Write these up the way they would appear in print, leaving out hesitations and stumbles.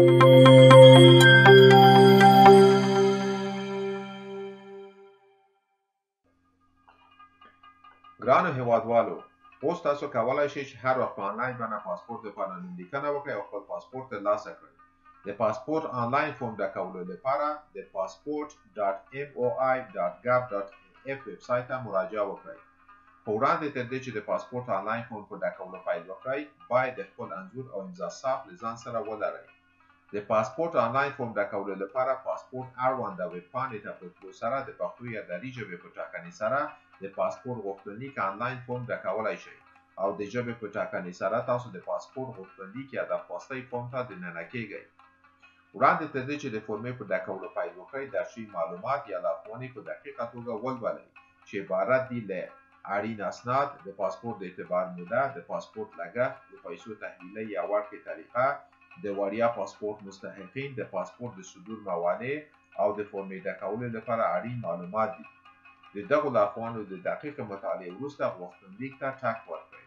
ګرانو هیوادوالو، اوس تاسو کولای شئ چې هر وخت په آنلاین بڼه پاسپورت لپاره نوم لیکنه وکړئ او خپل پاسپورت ترلاسه کړئ. د پاسپورت آنلاین فورم ډکولو لپاره د passport.moi.gov.af ویبسایټ ته مراجعه وکړئ. خو وړاندې تر دې چې د پاسپورت آنلاین فورم په ډکولو پیل وکړئ، باید د خپل انځور او امضا صاف له ځان سره ولرئ. د پاسپورت آنلاین فورم ډکولو لپاره پاسپورت اړونده ویبپاڼې ته په تلو سره د پښتو یا دري ژبې په ټاکنې سره د پاسپورت غوښتنلیک آنلاین فورم ډکولای شئ او د ژبې په ټاکنې سره تاسو د پاسپورت غوښتنلیک یا درخواستۍ فورم ته دننه کیږئ. وړاندې تر دې چې د فورمې په ډکولو پیل وکړئ، درج شوي معلومات یا لارښوونې په دقیقه توګه ولولئ چې عبارت دي له اړین اسناد، د پاسپورت د اعتبار موده، د پاسپورت لګښت، د پیسو تحویلۍ یا ورکړې طریقه، د وړیا پاسپورت مستحقین، د پاسپورت د صدور موانع او د فورمې ډکولو لپاره اړین معلومات دي. د دغو لارښوونو د دقیقې مطالعې وروسته غوښتنلیک ته ټک ورکړئ.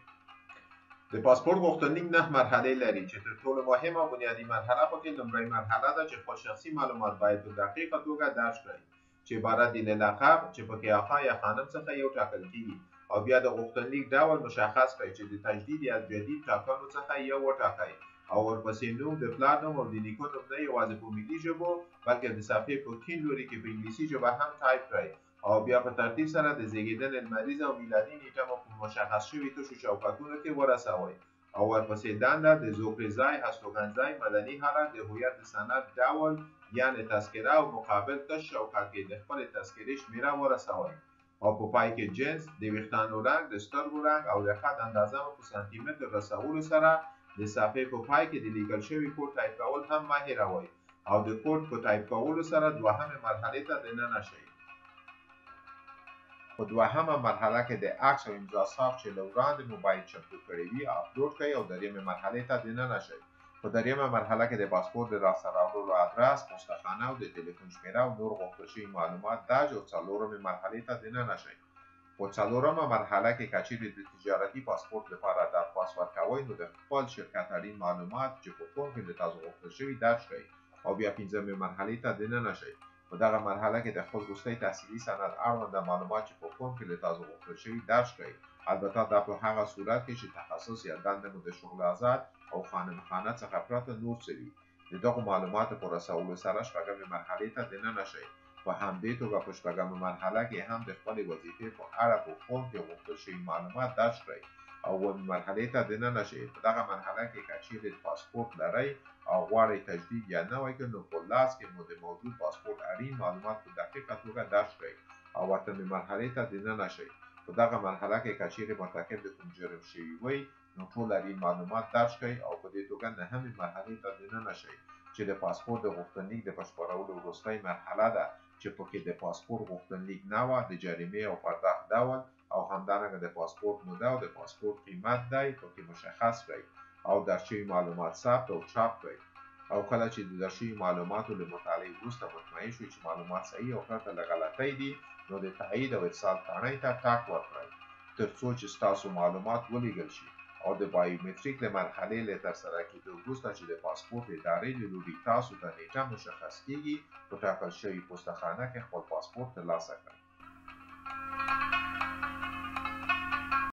د پاسپورت غوښتنلیک 9 مرحلې لري چې تر ټولو مهمه او بنیادي مرحله پکې لومړۍ مرحله ده چې خپل شخصي معلومات باید په دقیقه توګه درج کړئ چې عبارت دي له لقب چې پکې آقا یا خانم څخه یو ټاکل کیږي او بیا د غوښتنلیک ډول مشخص کړئ چې د تجدید یا جدید ټاکنو څخه یو وټاکئ او ورپسې نوم، د پلار نوم او د نیکه نوم نه یوازې په ملي ژبو بلکې د صفحې په کیڼ لوري کې په انګلیسي ژبه هم ټایپ کړئ او بیا په ترتیب سره د زیږېدنې لمریزه او میلادي نیټه مو په مشخص شوي تشو چوکاټونو کې ورسوئ او ورپسې دنده، د زوکړې ځای، هستوګنځای، مدني حالت، د هویت د سند ډول یعنې تذکره او مقابل تش چوکاټ کې د خپلې تذکرې شمېره ورسوئ او په پای کې جنس، د ویښتانو رنګ، د سترګو رنګ او د قد اندازه مو په سانتي متر رسولو سره د صفحې په پای کې د لیکل شوي کوډ ټایپ کول هم مه هېروئ او د کوډ په ټایپ کولو سره دوهمې مرحلې ته دننه شئ. په دوهمه مرحله کې د عکس او امضا صاف چې له وړاندې مو باید چمتو کړی وي اپلوډ کړئ او دریمې مرحلې ته دننه شئ. په دریمه مرحله کې د پاسپورت د لاسته راوړلو ادرس، پوستخانه او د تلیفون شمېره او نور غوښتل شوي معلومات درج او څلورمې مرحلې ته دننه شئ. په څلورمه مرحله کې که چیرې د تجارتي پاسپورت لپاره درخواست ورکوئ نو د خپل شرکت اړین معلومات چې په فورم کې له تاسو غوښتل شوي درج کړئ او بیا پنځمې مرحلې ته دننه شئ. په دغه مرحله کې د خپل وروستي تحصیلي سند اړونده معلومات چې په فورم کې له تاسو غوښتل شوي درج کړئ، البته دا په هغه صورت کې چې تخصص یا دنده مو د شغل آزاد او خانم خانه څخه پرته نور څه وي. د دغو معلوماتو په رسولو سره شپږمې مرحلې ته دننه شئ. په همدې توګه په شپږمه مرحله کې هم د خپلې وظیفې په اړه په فورم کې غوښتل شوي معلومات درج کړئ او اوومې مرحلې ته دننه شئ. په دغه مرحله کې که چیرې پاسپورت لرئ او غواړئ تجدید یا نوی کړئ نو په لاس کې مو د موجود پاسپورت اړین معلومات په دقیقه توګه درج کړئ او اتمې مرحلې ته دننه شئ. په دغه مرحله کې که چیرې مرتکب د کوم جرم شوي وئ نو ټول اړین معلومات درج کړئ او په دې توګه نهمې مرحلې ته دننه شئ چې د پاسپورت د غوښتنلیک د بشپړولو وروستۍ مرحله ده چې پکې د پاسپورت غوښتنلیک نوع، د جریمې او پرداخت ډول او همدارنګه د پاسپورت موده او د پاسپورت قیمت دی پکې مشخص کړئ او درج شوي معلومات ثبت او چاپ کړئ. او کله چې د درج شوي معلوماتو له مطالعې وروسته مطمئن شئ چې معلومات صحیح او پرته له غلطۍ دي نو د تایید او ارسال تڼۍ ته ټک ورکړئ تر څو چې ستاسو معلومات ولیږل شي او د بایومتریک له مرحلې له ترسره کېدو وروسته چې د پاسپورت ادارې له لوري تاسو ته نیټه مشخص کیږي په ټاکل شوي پوستخانه کې خپل پاسپورت ترلاسه کړئ.